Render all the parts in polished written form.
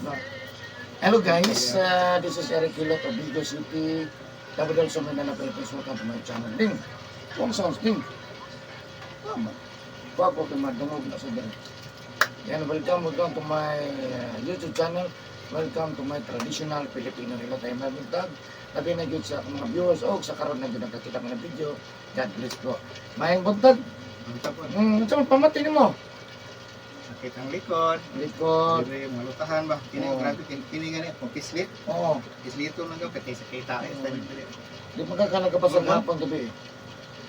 No. Hello guys, this is Eric Hilot of Vigo City, Davao del Sur, Mindanao, Philippines. Welcome to my channel. Ding! Kung sounds ding. Tama. Bago kay madungog na sa diri. Yan, welcome, welcome to my YouTube channel. Welcome to my traditional Filipino hilot. Ay mabuntag. Labi na gyud sa akong mga viewers o sa karon na gyud nakakita ko ng video. God bless po. Maayong buntag. Ang tapon. Unsa man pamati nimo? Sakit ang likod. Likod. Dire mga lutahan ba? Kini Oo. grabe kini kini gani kung pislit. Oo. Pislito lang ka kay sakit tayo sa dili. Di pa ka nagkapasag hapon gabi.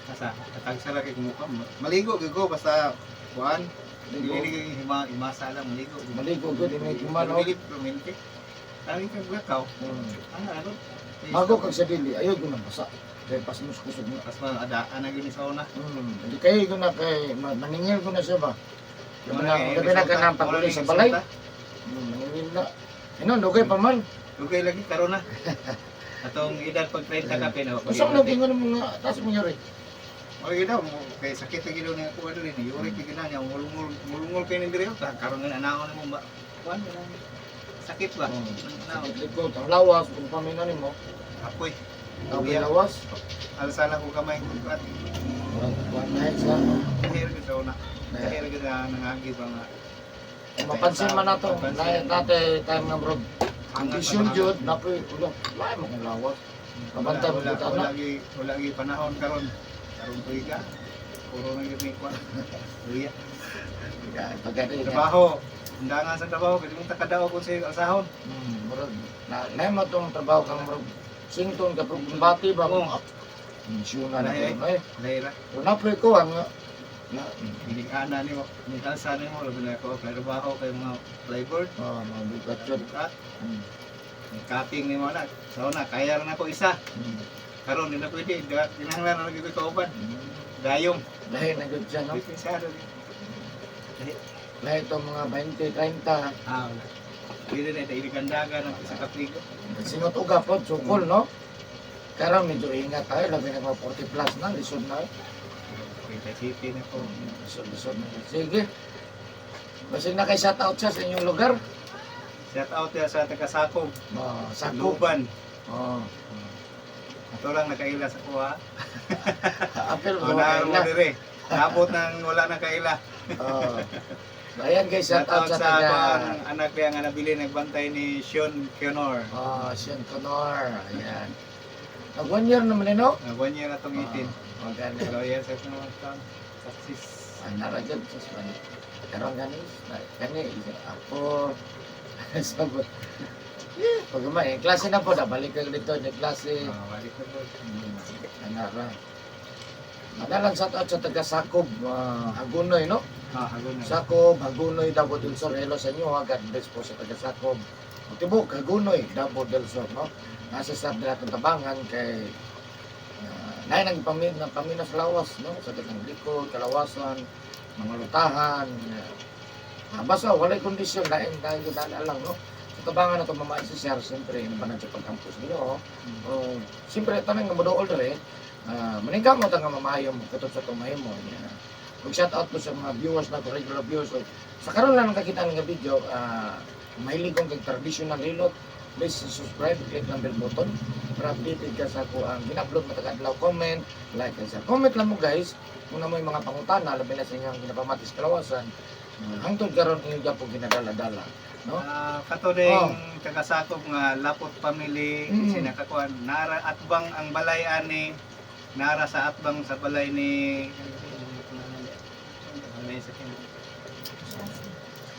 Asa katagsa ra kay kumuka. Maligo gyud ko basta kuan. Dili Ligo. ni hima imasa lang maligo. Maligo gud ini gumano. Dili prominente. Tawag ka gakaw. Ano ano? Bago kag sa dili, ayaw ko na basa. Kay pas mus kusog na. Pas man ada ana gyud ni sauna. Di kay ko na kay maningil ko na siya ba. Gabi na ka nang paguli sa balay. Maningil na. Ino, dugay pa man. Dugay lagi karon na. Atong edad pag 30 ka pina. Usa man ingon ng mga taas mo yuri. Oy daw mo kay sakit lagi daw niya kuha diri ni yuri kay gina niya ngulungol ngulungol kay ni diri ta karon nga naon mo ba kuan na sakit ba. Naon Sakit likod, ang lawas kung pamina nimo, apoy ang Uya. lawas. Alsa na ko kamay ko at Murag kuan na siya. kahir gyud daw na kahir gyud na nangagi ba nga. Mapansin man nato, Mapansin. Dati time nga bro. Hangat Kondisyon pa jud napoy ulo. Lain mo kung lawas. Kabantay mo wala jud wala ana. gi wala gi panahon karon karon tuiga puro na gyud ni kuan uya. Pagkati Trabaho undangan sa trabaho kay mo takadaw ko sa alsahon. Murag na lain mo tong trabaho kang murag sington ka pero bati ba Oo. kung Misyon na Lahi, na eh. Lahira. Pero napoy ko ang na Binig ana nimo, ni alsa nimo labi na ko kay trabaho kay mga plyboard. Oh, mga bugat jud. Bukat, cutting nimo na. So na kaya ra na ko isa. Karon di na pwede, kinahanglan na lagi ko kauban. Dayong. Lahi na gud siya, no? Dispensado. Lahi itong mga 20, 30. Ah, wala. Pwede na ito, iligandaga ng isa ka pligo. Singot uga po, sukol, no? Karon medyo ingat tayo, labi na mga 40 plus na, lisod na. Eh. Quita City na ko. Lisod, lisod na. Sige. Basig na kay shout out siya sa inyong lugar. Shout out ya sa taga-Sakog, Oh, Sakop. Luban. Oh. Ato lang nakaila sa kuha. Apel O mo na mo na. dire. Nabot nang wala nang kaila. Oh. So, ayan guys, shout Shout out out sa sa taga kuang anak niya nga nabili nagbantay ni Sean Connor. Oh, Sean Connor. Ayan. Nag 1 year naman eh, no? Na 1 year atong 18. Oh, gani. Hello, yes, sa mga taon. Success. Ay, nara dyan. Sus, man. Karon gani, gani, ako, sabot. Yeah, pag eh, klase na po, nabalik ka dito, di klase. Ah, balik na po. Anara. Madalang shout out sa taga Sakob, Hagunoy, no? Ah, hagon na. Sakob, Hagunoy, Davao del Sur. Hello sa inyo, ha. God bless po sa taga Sakob. Tibok, Hagunoy, Davao del Sur, no? Nasa sa atong tabangan kay naay nang pamin ng paminas lawas, no? Sakit ng likod, kalawasan, mga lutahan. Basta walay kondisyon, lain tayo dala lang, no? Sa tabangan na ito, mamaay si Sir, siyempre, yung ba sa pagkampus nila, oh. Oh, siyempre, tanang nga modool dere, maningka mo ta nga mamayo mo, katod sa tumayo mo. Yeah. Ug shout out po sa mga viewers na regular viewers. So, sa karon lang nakakita nga video, mahilig kong kag traditional hilot, please subscribe, click lang bell button para updated ka sa ako ang gina-upload matag adlaw, comment, like and share. Comment lang mo guys kung na mo yung mga pangutana labi na sa inyong ginapamatis kalawasan. Hangtod karon inyo gyapon ginadala-dala, no? Ah, kato ding taga-Sakop nga Lapot family sinakakuan nara atbang ang balay ani nara sa atbang sa balay ni balay sa kin.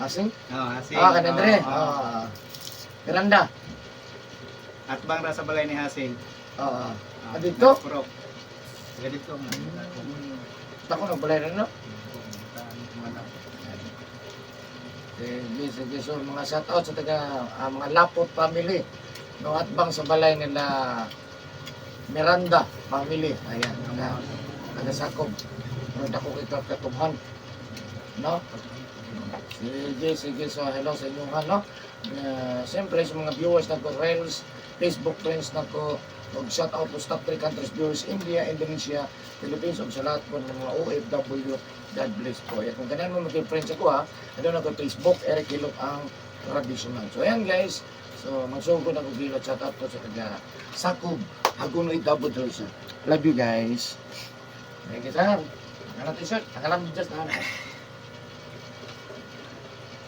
Asing? Oh, Hasing. Ah, kanendre. Oh, oh. Ah. Miranda. Atbang ra sa balay ni Hasing. Ah. Ah, Ah, dito? Purok. Taga dito nga. Tako nang balay na, no? Sige, sige. So, mga shout out sa taga mga Lapot family. No, atbang sa balay nila Miranda family. Ayan, na taga Sakop. Pero dako kay katubhan. No? Sige, sige. So, hello sa inyo ha, no? Siyempre, sa mga viewers na ko, Rails, Facebook friends na ko, og shout out to top 3 countries viewers, India, Indonesia, Philippines, ug sa lahat po ng mga OFW. God bless po. Ayan, kung ganahan mo maging friends ako ha, ano na ko Facebook, Eric Hilot ang traditional. So ayan guys, so magsugod ako gilot, shout out ko sa taga Sakob, Hagonoy, Davao del Sur. Love you guys. Thank you, sir. Ang t-shirt, ang alam niyo just na.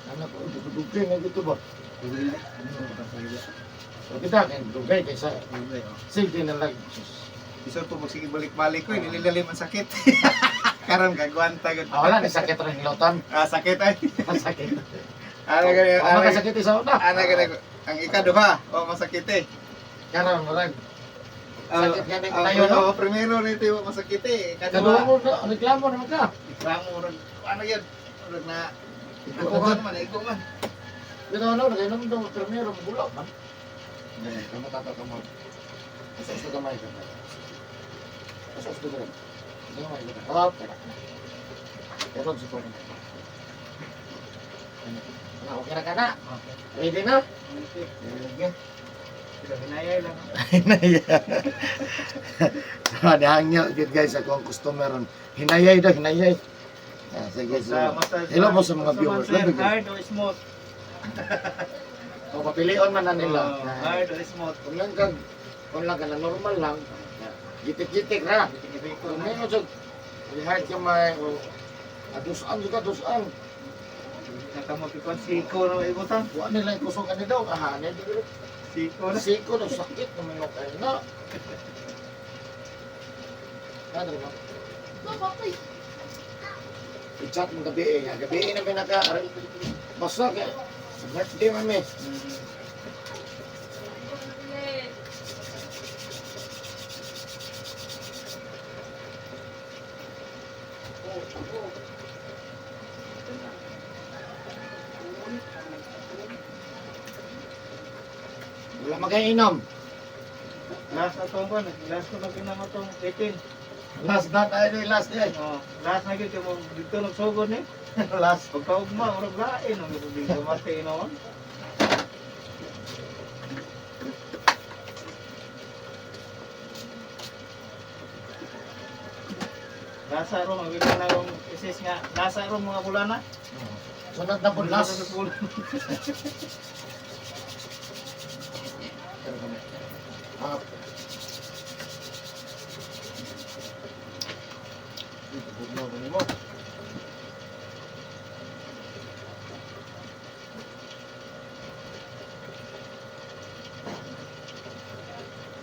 Ano ko, dugay na dito ba? So kita kay dugay kaysa sige na lang. Isod po magsige balik-balik ko, nililalim ang sakit. Karon gagwanta gud. Ah, wala ni sakit rin hilotan. Ah, sakit ay. Sakit. Ana gani, Ang ana makasakit isa una. ana gani ang ikaduha, o masakit eh. Karon murag. Sakit gani Ah, tayo no. oh, primero nito yung masakit eh. Kaduha Ikaduha. mo na reklamo naman ka. Reklamo ron. Ano yan? Murag na Ikaw ako man, ikaw man. Bitaw na nagainom daw primero mugulaw man. Ganyan, kamo tato kamo. Asa sa gamay ka. Asa sa gamay. Gamay ka. Hop. Pero sa ko. Ano, okay na ka na? Ready na? Okay. Pero hinayay lang. Hinayay. Madahangyo gid guys ako ang customer ron. Hinayay daw, hinayay. Ah, sige, sige. Hello po sa mga viewers. Sir, Labi ko. hard o smooth? O papilion man na nila. Oh, hard o smooth? Kung lang ka na normal lang, gitik-gitik ra. Kung may mo hard ka may o adusan juga dusan. Nakamapikon siko na ibutan. Wa nila yung kusog ani daw aha ani dili. Siko na. Siko na sakit na mga kayo na. Ano ba? I-chat mo gabi eh. Gabi eh na pinaka. Basta kay sa birthday mami. Wala magainom. Last na tong kon, last ko na kinama tong 18. Last na tayo ni last day. Oh, last na gyud kay mo dito nagsugod ni. Last. Pagkaugma, murag lain ang di gamate noon. Nasa ro ang na akong isis nga nasa ro mga bulana. Sunod na po last. Ah. Mo.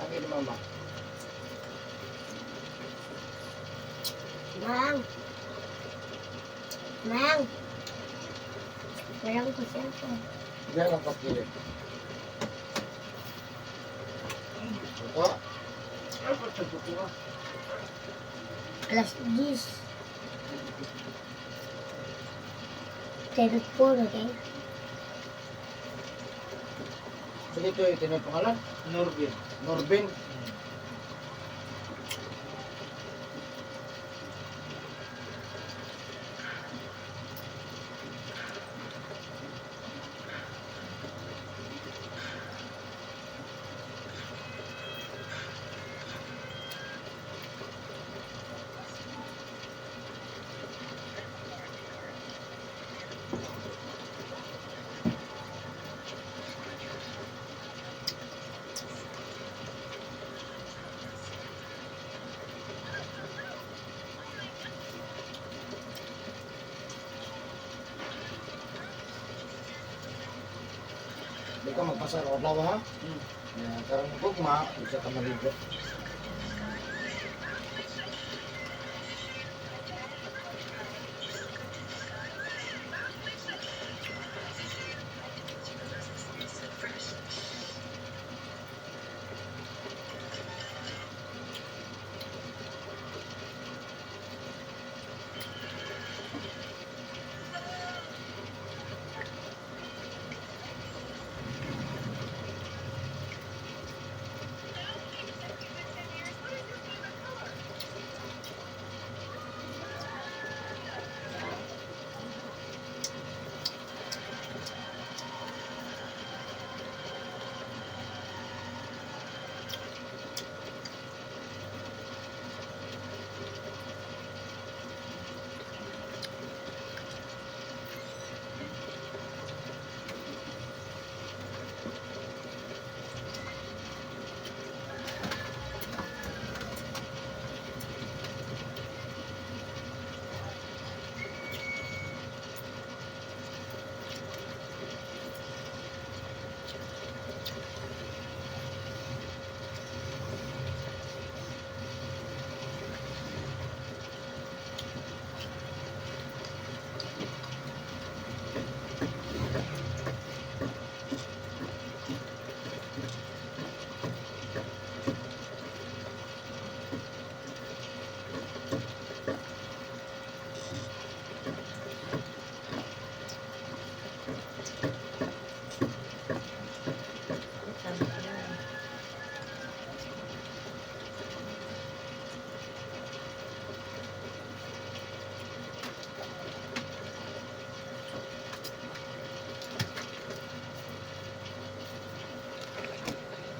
Ang ini mama. Mang. Mang. Walang ko cellphone. Diyan ang kapili. Ito. Alas 10. 10:04, okay? Sige ito yung tinay pangalan. Norbin. Norbin. Di ka magpasar o adlaw ha. Ya, karon gugma, bisa ka maligo.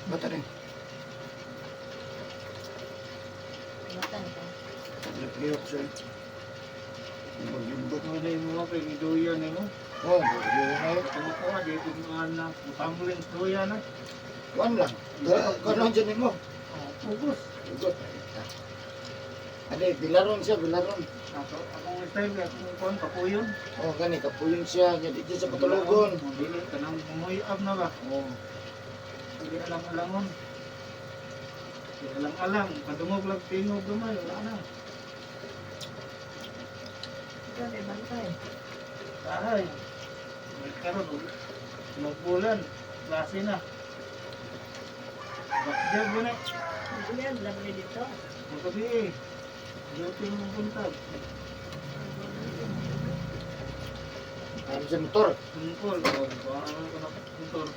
Bata rin. Matan ko. Lipiyok siya. Limbog-limbog. Ano na yung mga kay Duya na mo? Oh, yun na yun. Kumukuha, di ko mga na. Mutambuling duya na. Kuan lang. Kuan lang dyan mo. Oh, Ugos. Ugot. Ade, bilaron siya, bilaron. Ako, akong style, akong kuhan, kapuyon. Oh, gani, kapuyon siya. Nya, di siya sa patulugon. Dili, kanang muyab na ba? Oh, Dili alang-alangon. Dili alang-alang. Padungog lang tingog gamay, wala na. Ikaw may bantay. Tahay. May karon, magbulan. Klase na. Bakjab yun eh. Ulan, lamig dito. Magabi eh. Duty mo buntag. ano siya motor. Tungkol. O, ano ko na motor.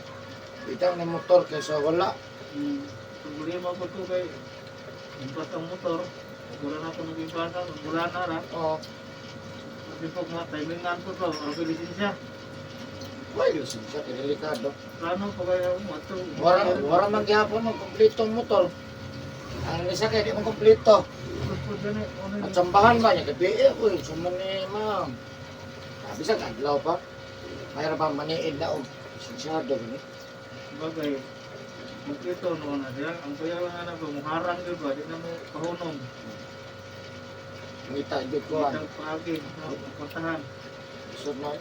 Bitaw na motor kaysa wala. Problema ko to kay impas ang motor. Wala na ako nag-impasa. Wala na ra. Oh, Kasi pag mga timing nga ko to, ang lisensya. why lusin siya, kay delikado. Plano pa kaya mo ato. Wala, wala man gihapon mo kompleto ang motor. Ang isa kay di mo kompleto. At sambahan ba niya gabi eh, uy, suman ni ma'am. Sabi sa adlaw pa. Mayroon pa maniid na og lisensyado gani. Bagay. Magkito no na siya. Ang kuya lang na ko muharang gyud ba di na mo kahunom. Ngita jud ko an. Kitang paagi, no, puntahan. Sud na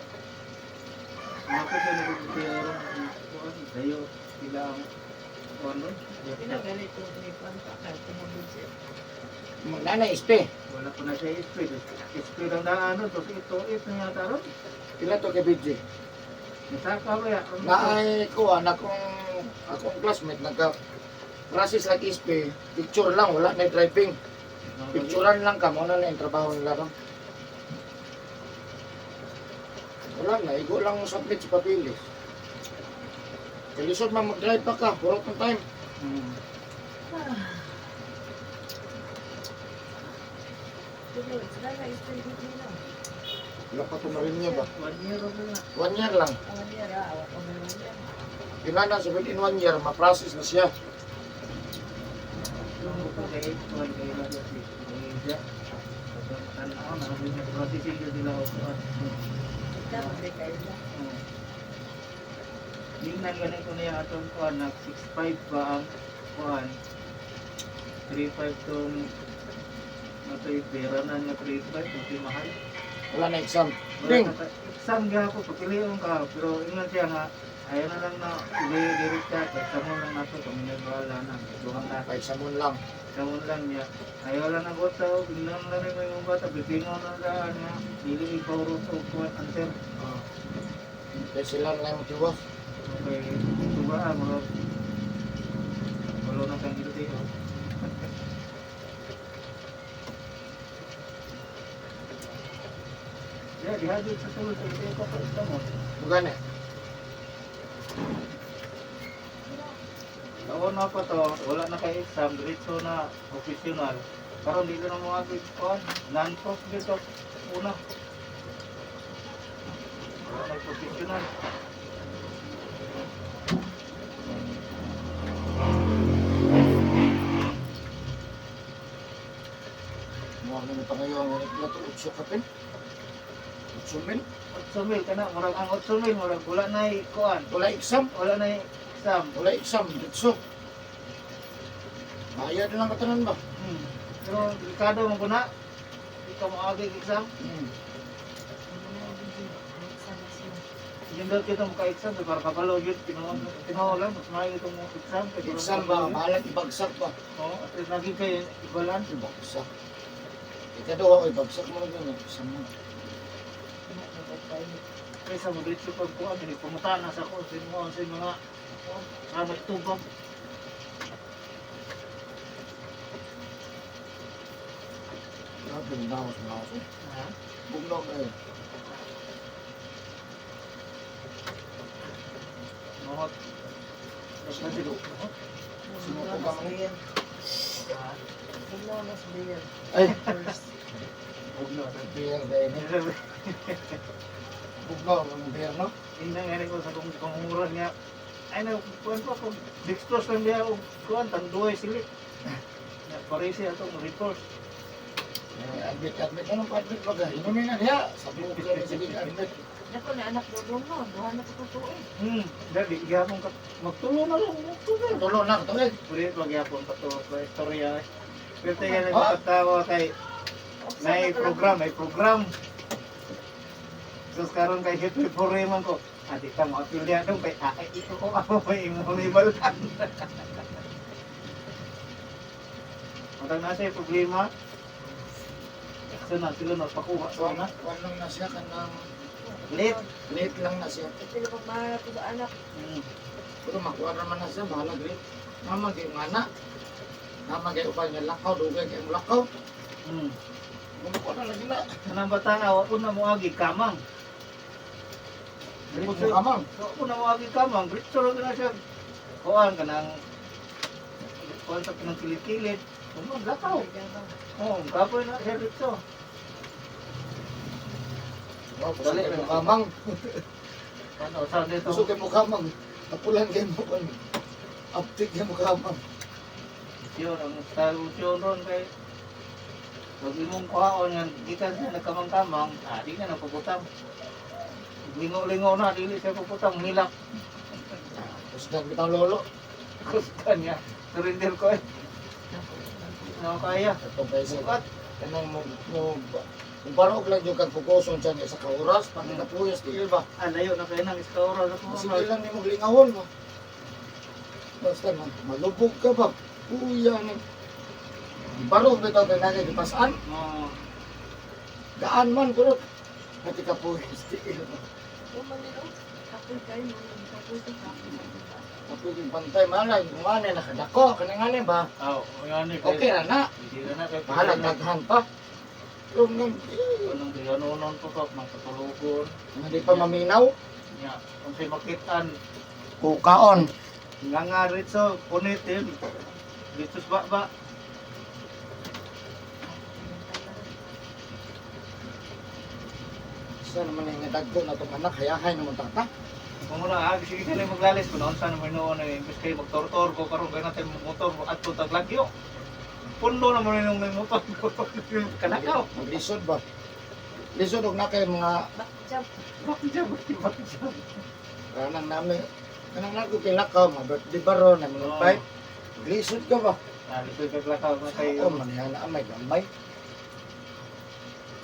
Ako sa nagkukuya ron, kuan sayo sila ang kuan ron. Pinagali ko ni Kwan pa kay tumabog siya. Nanay SP. Wala pa na siya speed. Speed ang daan ron, tapos ito, ito nga ron. Pila to kay BJ? Nasaka ba ya? Naay ko anak akong akong classmate nagka process like SP, picture lang wala na driving. Picturean lang ka mo na lang yung trabaho nila ron. Wala na, igo lang mo submit sa papilis. Kalisod man mag-drive pa ka, puro tong time. Pero sila na istay dito na. Wala pa to marin niya ba? 1 year ro na. 1 year lang. Awan niya ra, awa ko may 1 year. Yun na, so within 1 year, ma-process na siya. Kay kuan kay la si. Siya. Tanaw na rin yung processing yun sila o kuan. Ikaw, hindi kayo na. Tingnan ganito ko niya atong kuan nag 65 ba ang kuan. 35 tong natoy pera na nga 35 hindi mahal. Wala na exam. Wala Ding! na exam ga ako pagpilion ka pero ingon siya nga ayaw na lang na ili direkta exam mo lang nato kami na bahala na duha ka Pa-examon lang. exam lang niya ayaw lang ang gotaw ingnan lang rin yung bata bipingon na daan niya dili ikaw ro og kuan answer. Oh. Kaya sila na yung tiwas. Okay, tuba ah, mga wala na kang guilty oh. Ya, dihadit sa sulod sa ito ko sa mo. Bukan eh. Taon na pa to, wala na kay exam, diretso na professional. Karon dito na mga kuan, non-prof dito una. Wala na professional. Mukhang naman pa ngayon, ang ito, utso kapin. Utso mil. 8 mil kana murag ang 8 mil murag wala na kuan, Wala exam. wala na exam. Wala exam. Ditso. Bayad lang katanan ba? Pero delikado mo kuna. Di ka moagi og exam. Yung daw kita maka-exam para kabalo yun tinuod tinuod lang mas maayo itong exam kay durang Exam ba? kabalo. Bahalag ibagsak ba? Oo, at least naging kay ibalan. Ibagsak. Ikaduha ko, ibagsak mo lang yun. Exam mo. Kaysa mo diretso pag kuan dili pumunta na sa ko sa mga sa mga sa may tubag. Grabe, naos na ako. Ha? Bugnaw kayo. Noot. Sino? Sino ko ba man? Bugnaw mas beer. Ay! First. Bugnaw, beer dahil. Bugnaw, ang beer, no? Hindi nga ko sa kung kumuran nga Ay na kuan pa kung dextrose lang diha og kuan tanduay silit. Ya parisi atong resource. Eh, admit, admit. Anong pa-admit ba ka? Inumin na niya. Sa buko ka rin sige admit. Nako na anak dodong no, duha na ko tuig. Dali gihapon ka magtulo na lang magtulo. Tulo na, tuig. Pwede pa gihapon pa to sa istorya. Pero tayo na Ah. nakatawa kay may program, may program. Sus karon kay hit with hore man ko. Adi ta mo apil diha dong kay ay ito ko ako may imo ni balan. Matang na siya problema. So na sila nagpakuha So, sa na. kuwan lang na siya kanang Late. late lang na siya. Sila pagmahal ko sa anak. Pero makuha naman na siya, bahala late. Mama kay mga anak. Mama kay uban nga lakaw, dugay kay mo lakaw. Makuha na lagi na. Anang bata nga wa na mo agi kamang. Mo kamang. Wa na mo agi kamang, diretso ra na siya. Kuan kanang kuan sa kanang kilid-kilid. Kuman lakaw. Oh, kapoy na siya diretso. Oh, busog kay mo kamang. Ano sa dito? Busog kay mo kamang. Tapulan kay mo kan. Aptik kay mo kamang. Yun, ang style yun ron kay pag imong kuhaon nga gikan siya nagkamang-kamang, ah, di na napuputang. Lingo-lingo na, dili siya puputang, nilak. Kusgan bitang lolo. Kusgan niya. Surrender ko eh. Ano kaya? Atong kay sa Bukat. kanang mo mo kung barog lang yung kag fokuson siya niya sa kaoras, pag napuyos di ba? Ah, layo na kayo ng iska oras ako. Sige lang ni mo lingawon mo. Basta man, malubog ka ba? Kuya ni. Barog bitaw kay nagay gipasaan. Oo. Gaan man pero pati ka puyos di ba? Kapoy kayo mo, kapoy ka kapoy. Kapoy yung pantay malay, gumana nakadako kanang ano ba? Aw, yan eh. Okay ra na. Hindi na na. Kay Bahala daghan pa. Pero nang Anong ganoon tutok, nang patulugon. hindi pa maminaw. Nya, kung si makitaan, Kukaon. nga nga ritso, punit yun. Dito sa baba. Sa naman yung dagko na itong anak, hayahay naman tata. Kung muna, ah, sige sila maglalis, kung noon saan naman noon, eh, imbes kayo magtortor ko, karon kayo natin motor, at tutag lagyo. Pundo naman yung may motor ko. Kanakaw. Maglisod ba? Lisod og na kay mga Back jump. Bakit siya, bakit bakit siya? kanang nami. Kanang nako kay lakaw, mga birthday baro na mga Oo. bike. Lisod ka ba? Ah, lisod kag lakaw na kayo. Ako man yan amay gamay.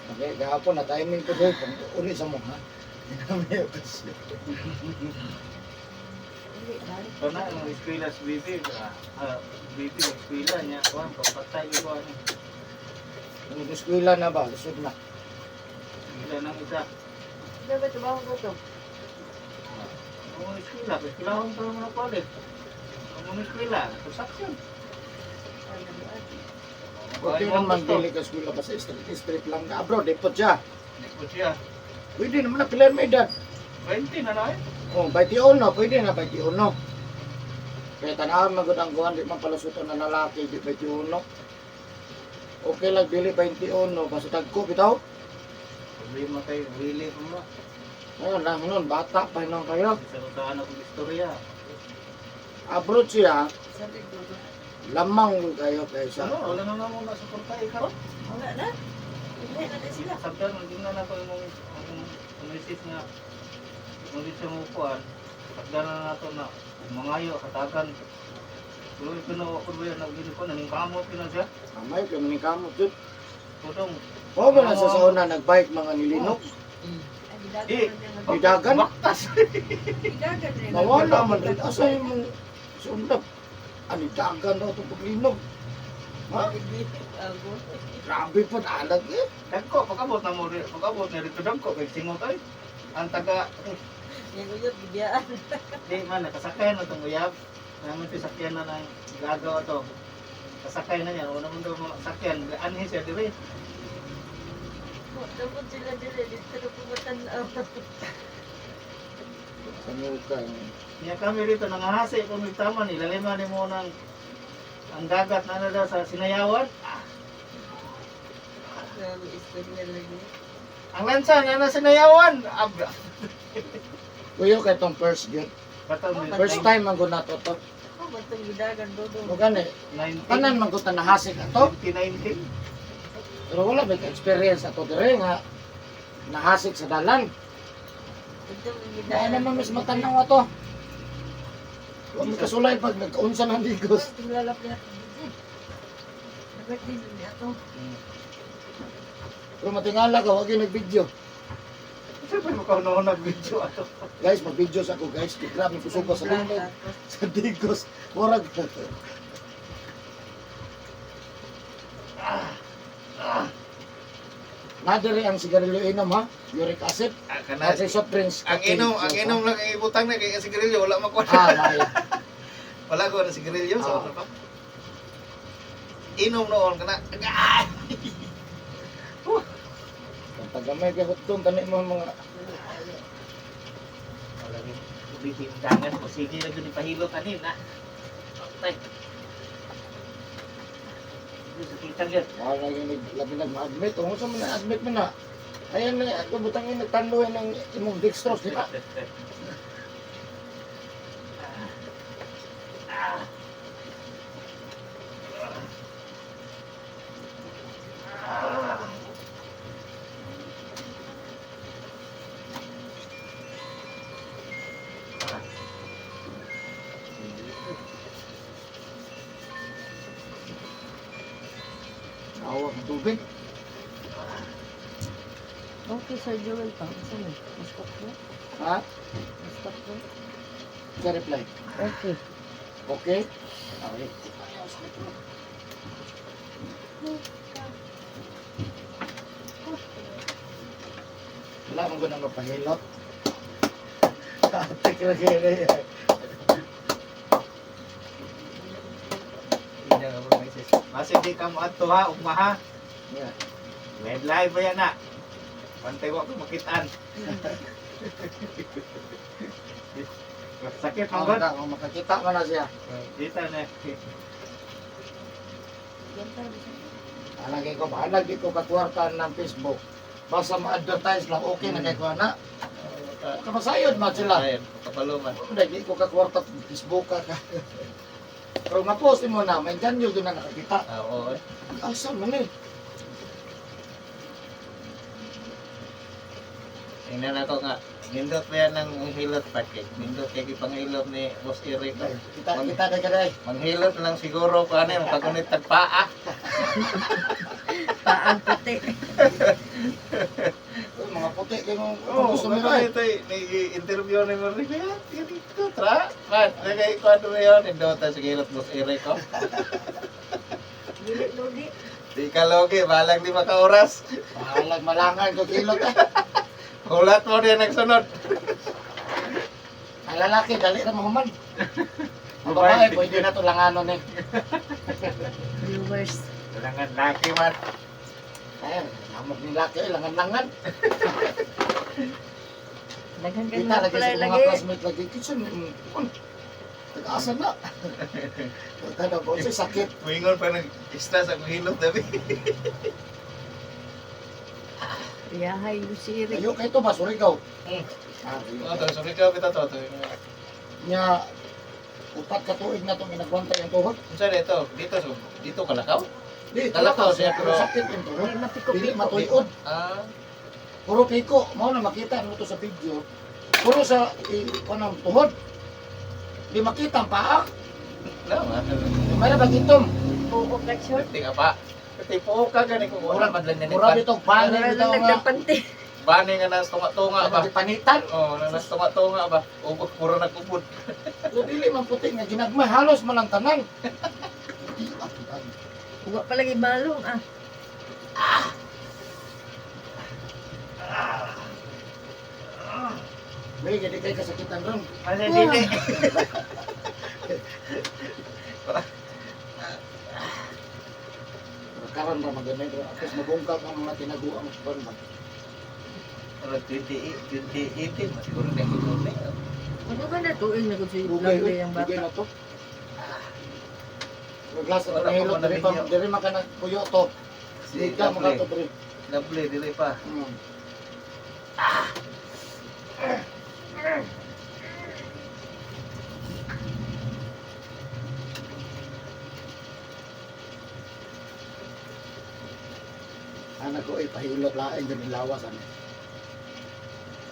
Okay, gahapon na timing ko doon, pag uli sa mo ha. Dinami kasi. Hindi, balik. So na, ang eskwela sa BP, ah, BP, eskwela niya, kuhan, pagpatay ko, ano. Ang eskwela na ba? Lisod na. Eskwela ng isa. Dapat trabaho ko to. Ang eskwela, eskwela akong tulong na palit. Ang eskwela, construction. Okay naman dili ka eskwela basta street, street lang ka abroad, di po siya. Hindi po siya. Pwede naman na pila may edad. 20 na na eh. Oh, 21, pwede na 21. Kaya tanaw magud ang kuan di man palusuton na lalaki di 21. Okay lang dili 21 basta tagko bitaw. Problema kayo, really po mo. Ayun lang nun, bata pa nun kayo. Sa utahan akong istorya. Abroad siya, Sabi ko. lamang kayo kaysa. Ano, wala na naman nasuporta eh, karon. Wala na. Hindi na din sila. Sabdan, hindi na na ko yung umisis nga. Umisis mo upuan. Sabdan na nato na mangayo, katagan. Tuloy ko na ako ba yan, naglini ko, naningkamot ko na siya. Amay, kaya maningkamot yun. Tutong, O ba na sa sauna nagbike mga nilinok? Ay, gidagan Eh, na niya. Gidagan? Baktas! Gidagan na niya. Nawala man rin. Asa yung mong sundap? Ani dagan daw itong paglinog. Ha? Grabe po, alag eh. Dagko, pag-abot na mo, pag-abot na rito dagko, kay singot ay. Ang taga, eh, Yung uyab, gibiyaan. di man, nakasakay na itong uyab. Naman ito sakyan na ng gagawa to. Kasakay na niya, una mo daw mga sakyan, anhin siya, di ba? Dapat sila dili, dito na pumatanaw. Sa muka. Niya kami rito, nangahasi kung taman, ilalima ni mo ng ang dagat na na daw sa Sinayawan. Grabe, istorya lagi. Ang lansa na na Sinayawan. Abra. Kuyo kay itong first gate. Katong First time man gud nato to. Oh, batong gidagan dodo. Mo gani, 19. tanan man gud ta nahasik ato. 2019. Pero wala may ka-experience ato dire nga nahasik sa dalan. Batong Kaya gidagan. naman mas matanaw ato. Huwag mo kasulay pag nagkaunsa ng digos. Tinglalap niya. Dapat din niya to. Pero matingala ka, huwag yung nag-video. Siyempre mo ka noon nag-video ato. Guys, mag-video sa ako guys. Grabe kusuba sa lunod. Sa digos. Murag. Nadiri ang sigarilyo inom ha. Uric acid. Ah, kana. At soft drinks. Ang inom lang ang ibutang na kay sigarilyo wala makuha. Ah, maayo. Wala ko na sigarilyo sa Ah. ano pa. Inom noon kana. Ah! Kung tagamay kay hotdog tani mo mga Wala ni bitindangan ko sige lang yun ipahilot ani na. Patay. Sakitan gyud. wala yung labi nag ma-admit. Kung sa man na-admit mo na. Ayan na, ako butang yung nagtanluin ng imong dextrose, di ba? Awa ng tubig. Okay, Sir Joel pa. Saan eh? Stop mo? Ha? Stop mo? Sa reply. Okay. Okay? Okay. Wala mong ganang mapahilot. Atik lagi na. Hindi na ko message. Masi di ka mo adto ha, ugma ha. Yeah. Red live ba yan na? Pantay wa ko makitaan. Sakit man Ang god. oh, makakita man na siya. Kita na. Alagay ko, bahalag di ko kakwarta ng Facebook. Basta ma-advertise lang, okay na kay ko na. Kamasayod man sila. Ayun, kapalo man. Hindi, di ko kakwarta Facebook ka. Pero ma-post mo na, may ganyo doon na nakakita. Ah, oo. Asa man eh. Tingnan ako nga. Nindot ba yan ang hilot pa kay? Nindot kay ipanghilot ni Boss Eric. Ay, kita, kita kay kaday. Manghilot lang siguro ko ano, makagunit tagpaa. Paang puti. Uy, mga puti kayo kung Oo, gusto mo eh. ito interview ni Marie. Kaya, dito, tra. Man, nagay ko ano yun. Nindot sa hilot Boss Eric ko. Dili lodi. Di ka logi, balang 5 ka oras. Bahalag malangan ko kilot eh. Hulat mo din nagsunod. Ang lalaki, dali na mahuman. Ang babae, pwede na to langanon eh. Viewers. Langan laki man. Ay, lamok ni laki, eh, langan-langan. Daghan kay Kita mga lagi sa apply mga lagi. classmate lagi. Kitchen, tag-asa na. Kada ba, siya sakit. Muingon pa nag-extra sa akong hilot, dabi. Yahay si Eric. Ayo kayo to ba, Surigao? Hmm. Ah, Oh, to, sorry ka, bitaw to. To. Nya, 4 ka tuig na itong inagwantay ang tuhod. Unsa na ito? Dito, so, dito kalakaw? Di, Talakaw siya, pero pero- sakit yung tuhod. Di Dili mapiko-piko. matuyod. Ah, Puro piko. Mao na makita mo to sa video. Puro sa kanang tuhod. Di makita ang paa. wala man. May na bagitom. Buo ka short. Ting apa? Tipo ka gani ko wala man lang Mura ni bitong bani Wala bitaw lang nga. nagdapante. Bani nga nas tunga-tunga ba? Ano, panitan. Oh, nas tunga-tunga ba? Ubod puro nagubod. Pero dili man puti nga ginagmay halos man ang tanan. Wa pa lagi balong ah. May gadi kay kasakitan ron. Ano dili? Pero karon ra maganay ron. Atos mabungkag ang mga tinaguang kuan ba. Pero 20 2018 mas siguro na ko na. Ano ba na tuig na gud si Dugay Lovely oy, ang dugay bata. na to. Maglas Wala na pa hilot man diri pa nabigyan. diri man ka nagpuyo to. Si Di ka Lovely. makato diri. Lovely dili pa. Ana ko eh, pahilot lain dyan lawas ano.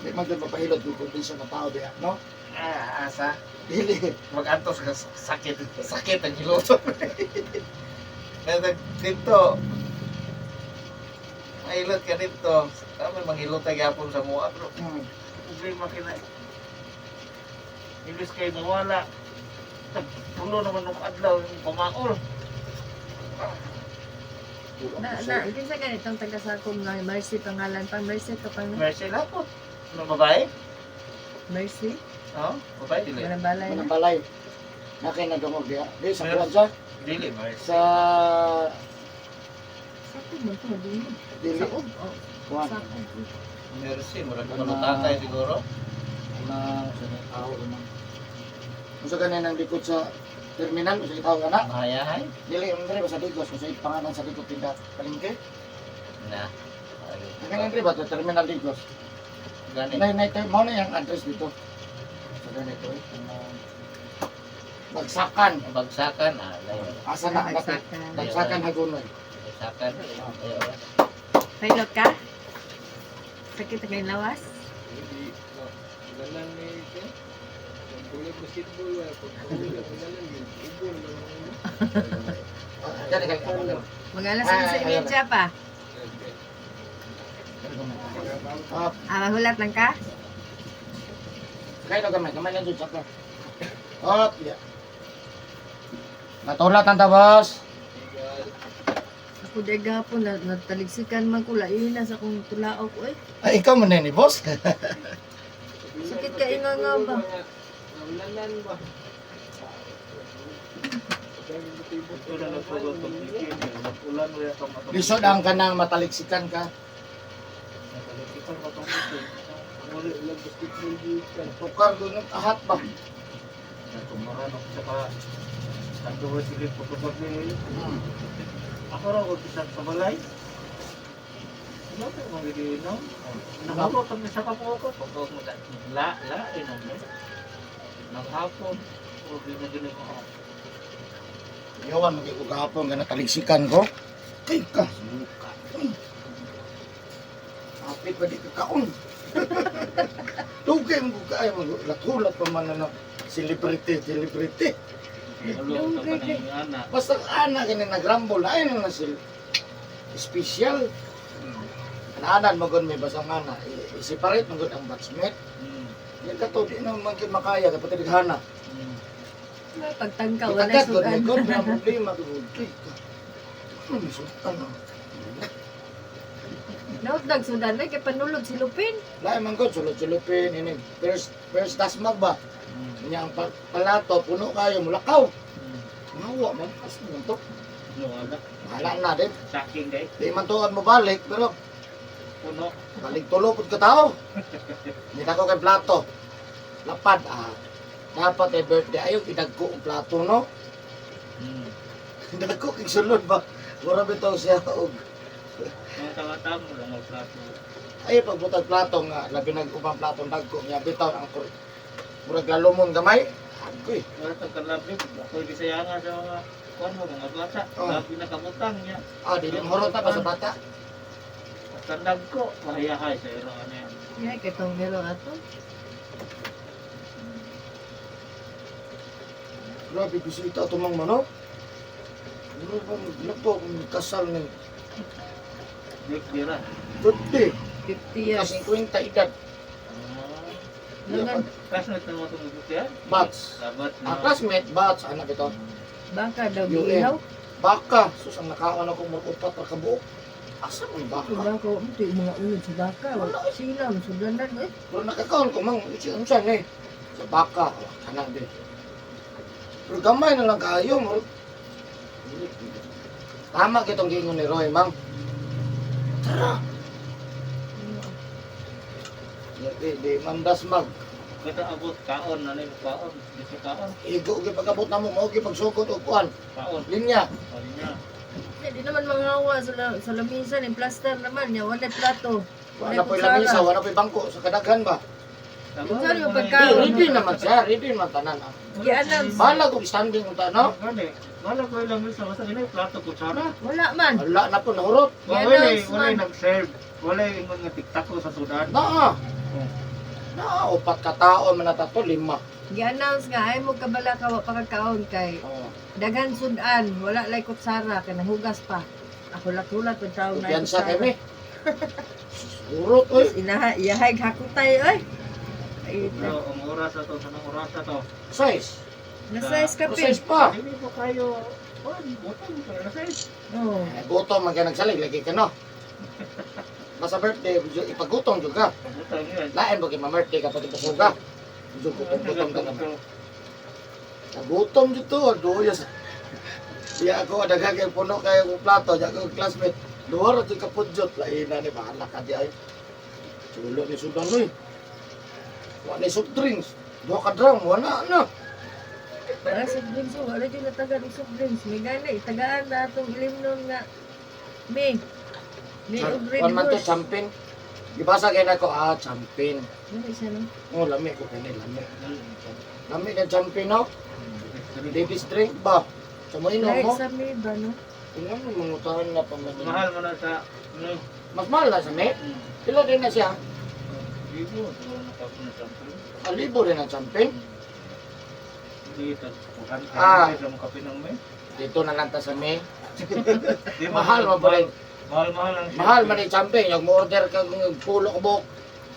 Di man dyan mapahilot yung kondisyon ng tao diya, no? Ah, asa. Dili. Mag-antos ka sakit. Sakit ang hiloton. Kaya dito, mahilot ka dito. Tama, manghilot tayo gapon sa mua. Pero problema kina. Imbis kay mawala. Tulo naman nung adlaw yung pamaol. Na, na, kinsa ganitong taga-sakom nga Mercy pangalan pang Mercy to pang Mercy lapot. Ano babae? Mercy. Oh, babae dili. Walang balay na. Manang balay. Nakay nadungog diya. Di sa kuwan siya. Dili Mercy. Sa Sakom man to dili. dili Saob. Oh, kuwan. sakom. Mercy, murag malutatay siguro. Una sa mga tao unang. Unsa ganin ang likod sa terminal unsa gitawag ana? Mahayahay. Dili ang diri ba sa Digos unsa pangalan sa likod tinda palengke? Na. Ang ganin diri ba to terminal Digos? Gani. Nay nay tayo mo na yung address dito. Sa ganito eh. Bagsakan. Bagsakan ah. Layo. Asa na ang dapit? Bagsakan. Bagsakan Hagonoy. Bagsakan. Ayaw. Pilot ka? Sakit ang kayong lawas? Hindi, ganan ni siya. Ang tulad basketball, wala. Pag tulad, ganan, ubol lang. Gani kay ano. Mga alas 11 Ah, ayun. media pa. Ah, Ah, mahulat lang ka? kay gamay, gamay lang jud sakto. Hop, ya. Natulat ang tabos. Ako dahil gahapon, na, nataliksikan man ko, lain na sa akong tulao ko eh. Ay, ikaw man ni boss. Sakit ka inga nga ba? Naulanan ba? Ito na nagsugot pag weekend. Ulan mo yata matong. Lisod ang kanang mataliksikan ka. Nataliksikan matong weekend. Wala lang basketball dito. Tukar doon ng ahat ba? Natumara no saka kanto sige pagkapag ni Ako raw ko sa balay. Wala ko mga giinom. Nahulot ang isa ka po ako. Pagkawag mo la, la, inom mo. Naghapon. O ginagin mo ako. Yawan mo ko gahapon nga nataliksikan ko. Kay ka. Apit pa di ka kaon. Dugay mo ko kaayo maghulat pa man na celebrity, celebrity. Nahulot ang panahingana. Basta ana gani nagrambol ay na na sila. Special. Anan magon may basang ana. I-separate magon ang batchmate. Yan ka to, di na man gyud makaya kay pati dighana. Pagtangka, wala Itagat gud sudan. may god na problema gud. Kay ka. Ano may sultan ah. Nautdag sudan, ay kay panulod si Lupin. Lain man gud sulod-sulupin ini. First first dasmag ba? Nya ang palato puno kayo mulakaw. Ngawa man as man to. No, wala. Bahala na din. Saking day. Di man tuon mo balik pero Puno. balik tulo pud ka tao. Hindi ko kay plato. Lapad ah. Dapat ay birthday ayo idagko ang plato no. Dagko kay sulod ba. Mura bitaw siya og Mga tama-tama lang ang plato. ay pagbutag plato nga labi nag ubang plato dagko niya bitaw ang kur. Murag lalumon gamay. Agoy. Wala tang kalabi. Ako'y bisaya nga sa mga kuan mo, mga bata. Oh. Labi na kabutang niya. Ah, dili mahurot na pa sa bata. Tandag ko, mahayahay sa iro ano yan. Ay, kay tong hero ato. Grabe bisita ito mang manok. Ano ba maglapo kung kasal ni Nick Dira. 50, 50 years. 50 edad. Ah, Nangan, classmate na mo itong yan? Bats. Dapat Ang classmate, bats, anak ito. baka daw UN. giihaw. Baka, sus, ang nakaon ako mag-upat ang kabuok. Asa man baka? Baka, ito yung mga ulod sa baka. Wala sila, sudanan eh. Pero nakakaon ko mang, unsa ni? Sa baka, oh, kanang di. Pero gamay na lang kaayo, mo. Tama kitong giingon ni Roy, mang. Tara. Di, di, mandas mag. Kata abot kaon na yung kaon. Di sa kaon. Igo gyud pagabot namo mao gyud pagsugod og kuan. Kaon. Linya. Kaon niya. Hindi naman mangawa sa, la, sa lamisa, yung plaster naman niya, wala plato. Wala po'y lamisa, wala po'y bangko sa kadaghan ba. Tama Sorry, lang yung pagkaon. Di, ready naman siya, ready naman tanan. Ah. Gi-announce. Bahala kung standing unta no. Gani. Wala ko ilang misa basta ginay plato kutsara. Wala man. Wala na po nahurot. Wala Gi-announce wala man. nag-serve. Wala ingon nga tiktak ko sa sudan. Naa. Naa, upat ka tao man na tato, lima. Gi-announce nga ay mo kabala ka wa pa kakaon kay Oh. daghan sudan, wala lay kutsara kay nahugas pa. Ako hulat-hulat pag tao na Kumpiyansa kami. Hurot oy. Inaha, iyahay hakutay oy. Ay, Pero ang oras na to, sanang oras na to. Size. nasa kape. Size pa. Hindi po kayo, oh, gutom ka na size. Oh. Eh, gutom man ka nagsalig lagi ka no. Basta birthday, ipagutom jud ka. Gutom yun. Lain ba kay ma-birthday ka pati busuga. Medyo gutom-gutom ka naman. Nagutom jud to, duya sa. Diya ako daghan kay puno kayo kong plato, diya ako classmate. Duha ra jud ka pudyot, laina ni bahala ka di ay. Chulo ni sudan oy. Wa ni soft drinks. Duha ka drum, wala na. Wala soft drinks, oh. Wala dyan natagal og soft drinks. May gani, itagaan na atong ilimnon nga. May. May og Red One man to Horse. champin. Gibasa kay nako ah champin. Ano siya no? Oh, lami ko kani lami. Lami ka champin no. Ladies drink ba? Sa mo inom Lahi mo. sa may ba no? Tingnan mo mangutahan na pa man. Mahal mo na sa, ano, Mas mahal na sa may. Pila din na siya? libo, siguro nakapun na sample. Ah, libo din ang champin. Hindi, kuhan Ah. ka sa mga kape ng may. Dito na lang ta sa may. Di Mahal man pa rin. Mahal, mahal ang Mahal man yung champin. Yung mo order ka ng pulo ka buhok.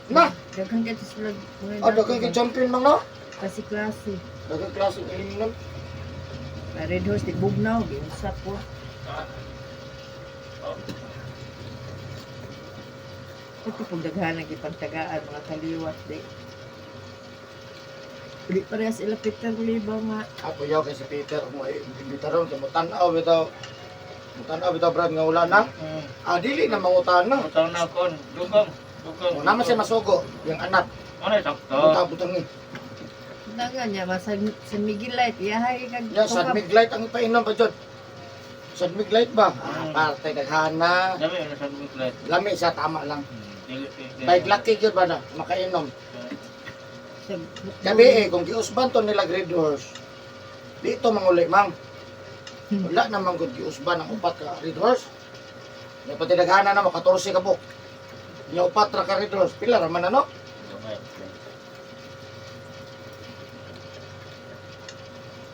Na! Daghan kay sila mga Ah, daghan kay champin mang no? Kasi klase. Daghan klase ng ininom. Na Red Horse di bugnaw, giusap ko. Ito pag daghan ang gipagtagaan mga kaliwat di. Di parehas ila Peter Liba nga. Ako yaw kay si Peter mo imbitaron kay mo tan-aw bitaw. Mo tan-aw bitaw Brad nga wala na. Ah, dili na mangutan na. Utaw na kon, dugong, dugong. Mo naman siya masugo, yung anak. Ano, sakto. Butang butang ni. Dangan niya, ma San, San Miguel Light, iyahay kag Ya, San Miguel Light ang ipainom pa jud. San Miguel Light ba? Ah, parte daghana. Dami na sa Miguel. Lami siya tama lang. Dili, dili. By lucky gyud ba na makainom. Sa, Gabi eh, kung giusban to nila Grade Horse, dito manguli, mang. Wala namang gud giusban ang upat ka Red Horse. Nya pati daghana na mo 14 ka buok. Nya upat ra ka Red Horse, pila ra man ano? Gamay.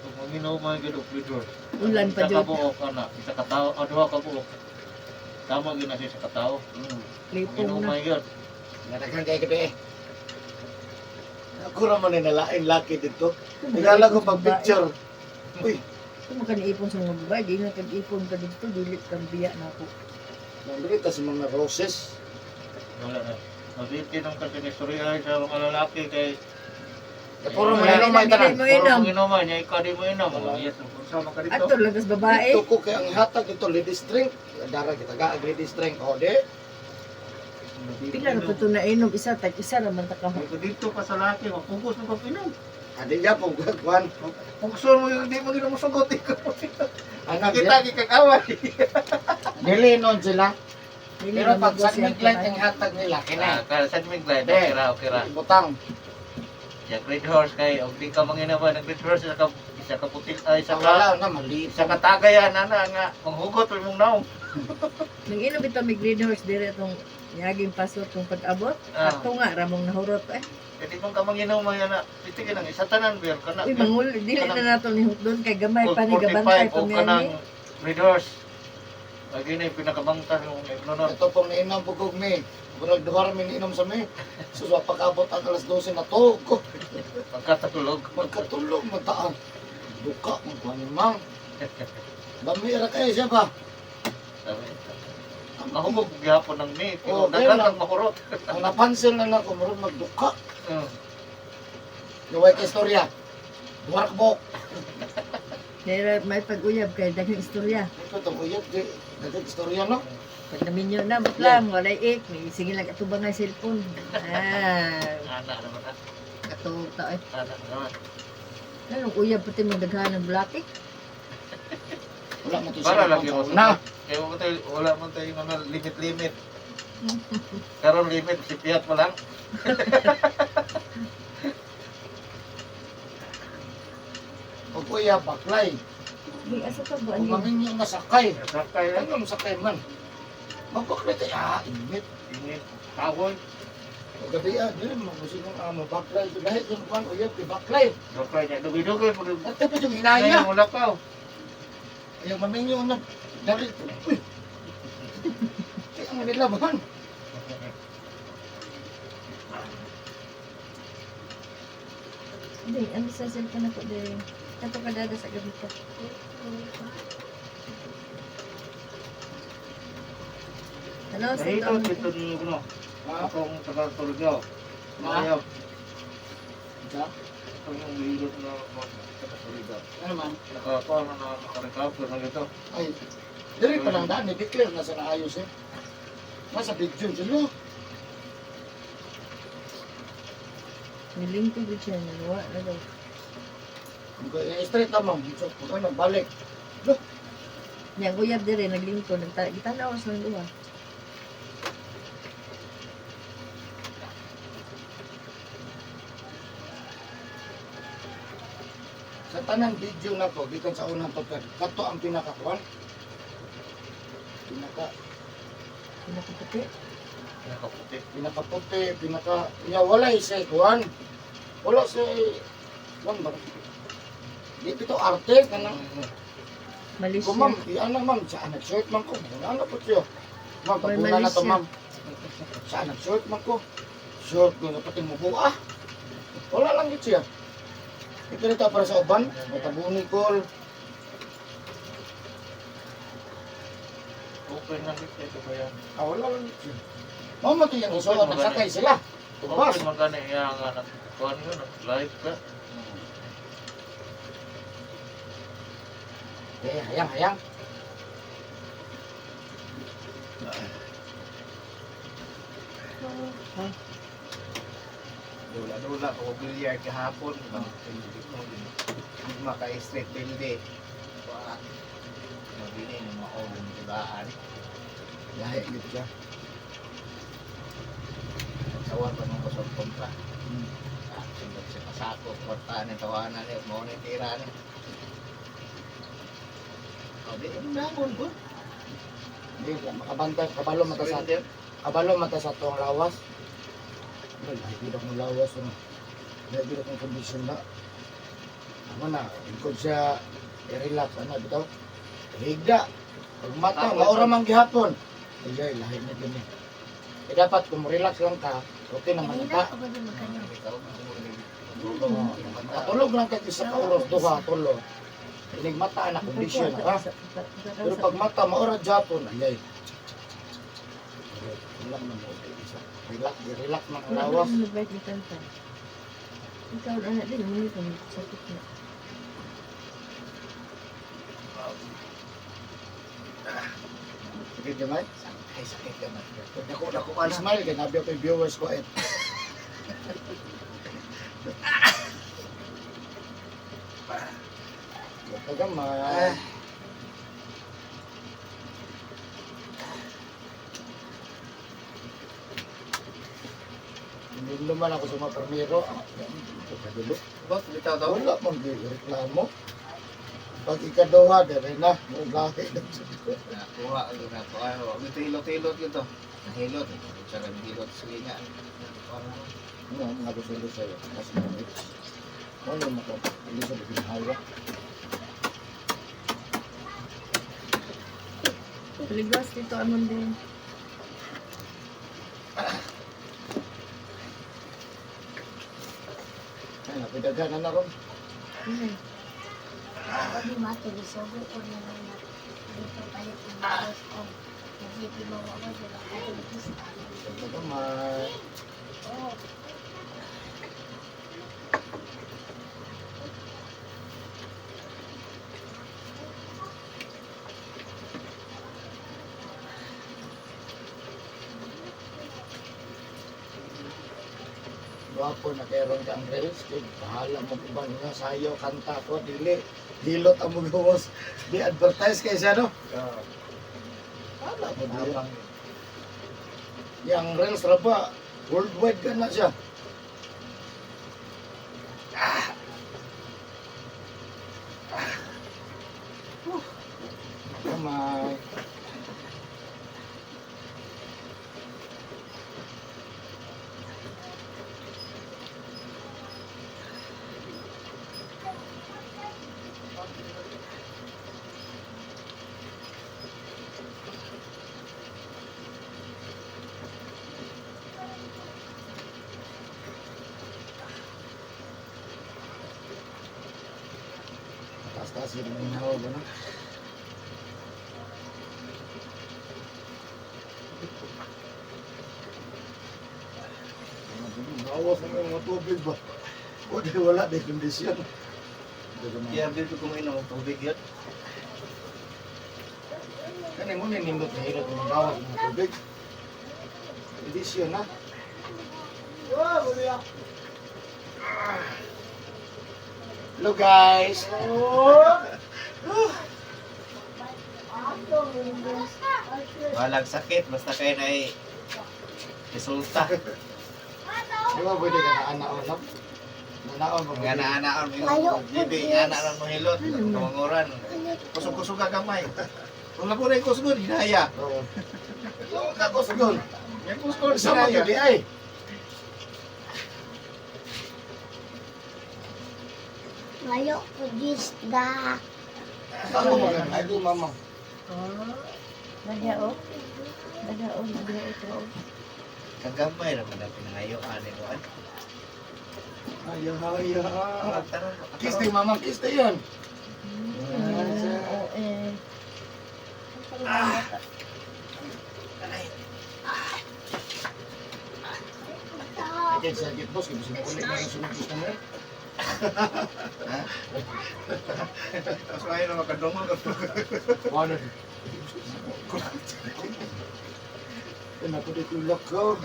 Kung manginom man gyud og Red Horse. Ulan pa Isa ka jud. buok ana, isa ka tao, ah, duha ka buok. Tama gyud na siya sa katao. Lipong Manginom na. man gyud. Nya daghan kay gabi eh. Ako ra man ni nalain laki dito. Nagala ko pag picture. Uy, Kung makaniipon sa mga babae, di na kag-ipon ka dito, dili kang biya na ako. nandito sa mga roses. Wala na. Mabitin ang kasi ni istorya sa mga lalaki kay Eh, puro Wala, mo inom ay tanan. dili mo inom. Puro manginuman, niya ikaw di mo inom. Yes, sama ka dito. Ato lang tas babae. Dito ko kay ang hatag dito ladies drink. Dara kita ga ladies drink o di. Pila ra pa to nainom isa tag isa ra man ta ka. Kung dito pa sa laki, mapugos mo pag inom. Adi ya po kuan. Pugson mo yung di mo ginamusugot ikaw. Anak Kita gikag-away. Dili nun sila. Dili Pero ra pag magwas San Miguel Light ang hatag nila, Ah, kina. kaya sa Miguel, Eh. okay ra, okay ra. Butang. Ya Great Horse kay og di ka manginaman ang Great Horse isa ka putil ay isa Sa ka wala na maliit. isa ka tagayan ana nga manghugot mo imong naong. Nang inom bitaw may Green Horse dire atong niaging pasok tong pag-abot. Ah. Ato nga ramong nahurot eh. Kay di man ka manginom man ana. Piti ka nang isa tanan beer kana. Uy mangul dili na nato ni hutdon kay gamay pa ni gabantay 45 pa o mi kanang ani. Red Horse. Lagi na yung pinakabangta yung ignonon. Ito pong nainom po kog mi. Murag duha ra mi niinom sa mi. Sus, wa pag-abot ang alas 12 na to. Ko, Pagkatulog. magkatulog mataan. Duka man kuan ni mang. Dami ra kayo siya ba? Sabi, mahumog gihapon ng mi. Oh, Pero kaya daghan lang. kang mahurot. Ang napansin na lang ko murag magduka. Nuway ka istorya. Duha ra ka buok. Kaya may pag-uyab kay daghang istorya. Ito tong uyab di daghang istorya no. Pag naminyo na mot lang walay ik, may sige lang atubang nga cellphone. Ah, Ana naman ah. katog ta eh. Ana naman. Anong uyab pati magdaghan ng bulati? Wala man to Para siya. lang yung Na. Kaya mo tayo, wala man tayo mga limit-limit. Karon limit si Fiat pa lang. uya baklay. Di asa to ba Kung ni? maminyo nga sakay. Sakay eh. Ano sakay man? Magbaklay tayo, ah, init. Init. Tawon. O gabi ah, dili mo kasi nung amo baklay. Dahil yung kwan uyab kay baklay. Baklay niya. Dugay-dugay. Pag At tapos yung hinaya. Wala ka. Ayaw maminyo na. Dari, uy. Kaya ang nilaban. Di, ang sa cellphone ako di. Kato ka dada sa gabi ka. Hello, sa Nahilot dito ninyo ko no. Ha? Akong taga-Surigao. Ha? Ayaw. Sa? Ito yung hilot na taga-Surigao. Ano man? Nakakuha na na nakarecover na gito. Ay, diri pa lang daan, i-declare na sa naayos eh. Nasa video sila. Nilingkod gud siya naluwa na daw. Okay, straight na ma'am. So, pag ano, balik. Nya guyab dire naglingkod nagta gitanaw sa duha. Sa tanang video na to, gikan sa unang to, pero kato ang pinakakuan. Pinaka, Pinakaputi. Nakaputi. pinakaputi, pinaka, ya, wala sa kuan. Wala sa, kuan ba? Di ito arte, kanang, Malaysia. ko ma'am, iyan na ma'am, saan nag-short man ko, ano po siya. Ma'am, May tabunan na to mali siya. ma'am. Saan nag-short man ko? Short ko na pati mo buha. Wala lang yun siya. Ito nito para sa uban, may tabuni ko. Okay na dito ito ba yan? Ah, wala lang yun siya. Ma'am, ito yung isuot, nagsakay sila. Tubas. Okay man gani iya nga nagkuhan yun, nag-live ka. Eh, hayang, hayang. Dula-dula ko billiard kahapon. Hindi maka-street building. Kuha. Mabini ng maong tibaan. Lahi, yun siya. Sawan pa nung kusog kontra. Ah, sundot sa kasako, kwarta ni tawanan ni, mo ni tira ni. O, di, ang damon ko. Hindi, makabantay, kabalo mata sa Surrender. kabalo mata sa tuwang lawas. Wala, lahi gid akong lawas. Ano. Lahi gid akong condition na. Ano na, ikod siya, i-relax, ano, bitaw. Higda. Pag mata, Tapos, maura man gihapon. Ay, lahi na gini. Eh, dapat kung relax lang ka, okay naman Kanina ka. ako ba din magkano? Ikaw, Oo, Matulog lang ka isa ka oras, duha, tulo. Inig mata na condition na ka. Pero pag mata, maura japon, ay ay. Wala man mo, isa. Relax, relax man ang Wala lawas. na nag-bike ni Tanta. Ikaw na din mo ni sakit na. Sakit gamay? Ay, sakit naman. Dako, dako ka na. Smile kay nabi ako yung viewers ko eh. Kagamay. Hindi naman ako sa mga permiro. Ah, kadulo. Boss, bitaw daw. Wala mong reklamo. Pag ikaduha, dere na. Lahi na. Nakuha, ano na ko. Ano, ito hilot-hilot ito. Nahilot. Siya hilot sige nga. Ano ang mga gusto sa'yo? Mas mamit. Ano mo ko? Hindi sa ginhawa. Paligwas dito amon din. Ay, napidaghan na na ron. Ano? Ako di matuli, sobo ko na lang na dito palit ng boss ko. Nagsipi mo ako sa baka Kagamay. Oo. Gwapo na karon ka ang reels kay bahala mo uban nga sayo kanta ko dili hilot ang mga gawas di advertise kay siya no. Wala mo di. Yang reels ra ba worldwide ka na siya. Gamay. Taas-taas yun ang inawa ba na? Nawas na mga tubig ba? O di wala di kondisyon. Kaya dito kung inom og tubig yun. Kani mo nindot na hilot ng gawas ng tubig. Kondisyon na. Hello guys. Walang sakit, basta kayo na resulta. Di ba pwede ka na anaon no? Nanaon ba? Nga na-anaon mo Layo yung po, bibi, Diyos. nga na mo hilot, kamanguran. Kusog-kusog ka gamay. Kung labo na yung kusgon, hinaya. Oo. Yung kakusgon. Yung kusgon, Sa mga hinaya. di ay. Layo ko gisda. Ako mo lang. Ay, di mama. Oh. Dada o. Dada o, dada ito. Kagamay ra man ang pinangayoan ni Juan. Ay, ay, ay. Kiss di mama, kiss di yun. Oo eh. Ay, sakit boss, kaya gusto mo ulit na yung sunod gusto mo. Tapos kayo na makadungog. Wala. Eh, naku, di tulak ko.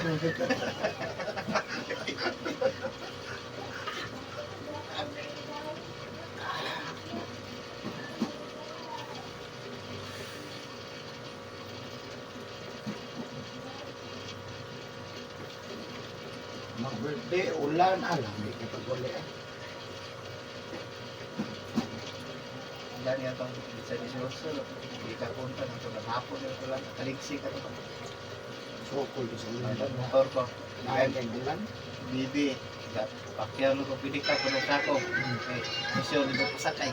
Mag-birthday, ulan, alam, di ka pag-uli eh. Dani atong sa 18, di ka punta nito na hapon nito lang kaliksi ka to. Sokol to sa ulan. Motor ko. Naay kang ulan. Bibi, pakyaw no ko pili ka kuno sako. Eh, misyon di ko pasakay.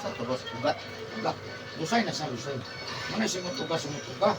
Sa tubos ugat. Lusay na sa lusay. Manay simutuga, sumutuga.